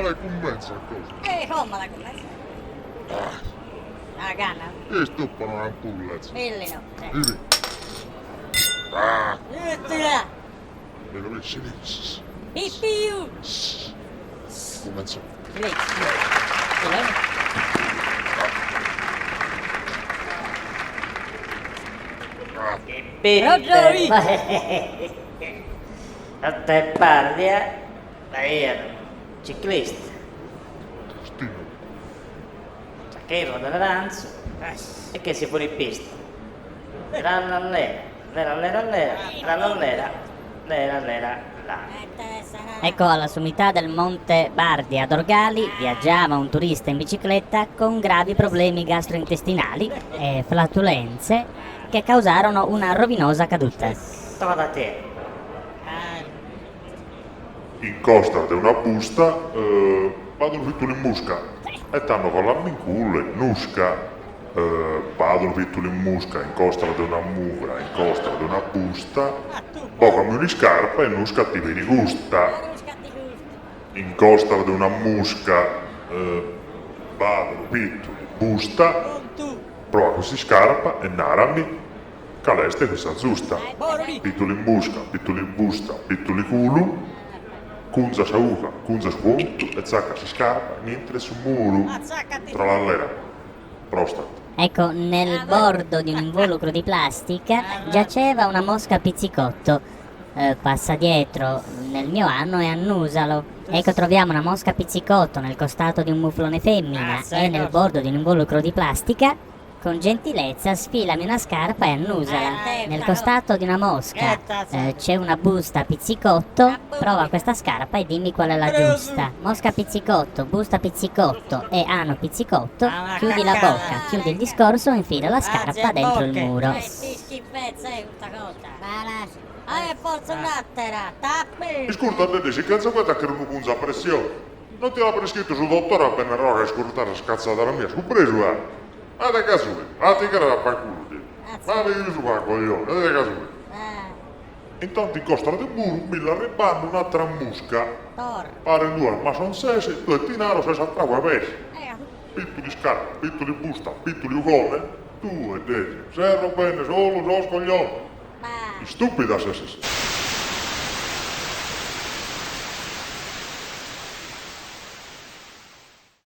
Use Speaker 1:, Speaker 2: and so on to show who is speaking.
Speaker 1: Cale cumentza cosa?
Speaker 2: E como la cumentza. Ah, gana.
Speaker 1: Istuppa una ampulla.
Speaker 2: Millino.
Speaker 1: Vivi. Ah.
Speaker 2: Uttila.
Speaker 1: Meno che silenzio.
Speaker 2: Pipiu.
Speaker 1: Cumentza.
Speaker 2: Silenzio. Silenzio.
Speaker 3: A Bardia b'aiat unu ciclista. Sa de aranzu e che si furit pista. Trallallera, lera lera lera, trallallera, lera lera là.
Speaker 4: Ecco, alla sommità del monte Bardia ad Orgali viaggiava un turista in bicicletta con gravi problemi gastrointestinali e flatulenze che causarono una rovinosa caduta.
Speaker 3: Tocat a tie.
Speaker 1: In costas de una busta b'at unu pittulu in musca e tando colami in culu e nusca b'at unu pittulu in musca in costas de una muvra in costas de una busta bogami un'iscarpa e nusca ti beni custa in costas de una musca b'at unu pittulu in busta proa cust'iscarpa e narami Cale est cussa zusta? Pittulu in musca, pittulu in busta, pittulu in culu, cunza sa 'uca, cunza su contu e zacca s'iscarpa in intro 'e su muru. Trallallera. Prostata.
Speaker 4: Ecco, nel bordo di un involucro di plastica giaceva una mosca pizzicotto. Passa dietro nel mio ano e annusalo. Ecco, troviamo una mosca pizzicotto nel costato di un muflone femmina e nel bordo di un involucro di plastica. Con gentilezza sfilami una scarpa e annusala. Nel costato di una mosca c'è una busta pizzicotto, prova questa scarpa e dimmi qual è la giusta. Mosca pizzicotto, busta pizzicotto e ano pizzicotto, chiudi la bocca, chiudi il discorso e infila la scarpa dentro il muro.
Speaker 1: Iscurta Nene, si cantza cueta che unu cunza pressione. Non ti l'at prescritu su dottore a bennere ora a iscurtare sas catzadas mias, cumpresu as? Ma ite cazzu est? A ti cheres a fanculu ti. Ma mi chiusu qua coglione, ite cazzu est? Intantu in costas de muru mi l'arribande un'atera musca. Paren duas ma son ses, tue ti naro ses a tragu 'e pes. Pittuli iscarpa, pittuli busta, pittuli ugone, tue desi, serro bene solu sos cogliones. Istupida ses.